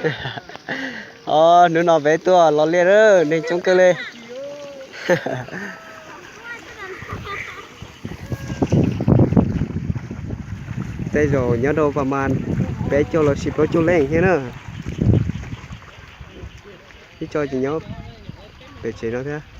Os, hnub no peb tuaj los liaj lawm, neeg coob kawg li. Tej zaum nyob rau pas mas peb caug los sis plaub caug leej thiab na. Ib co ces nyob pem tsev no thiab.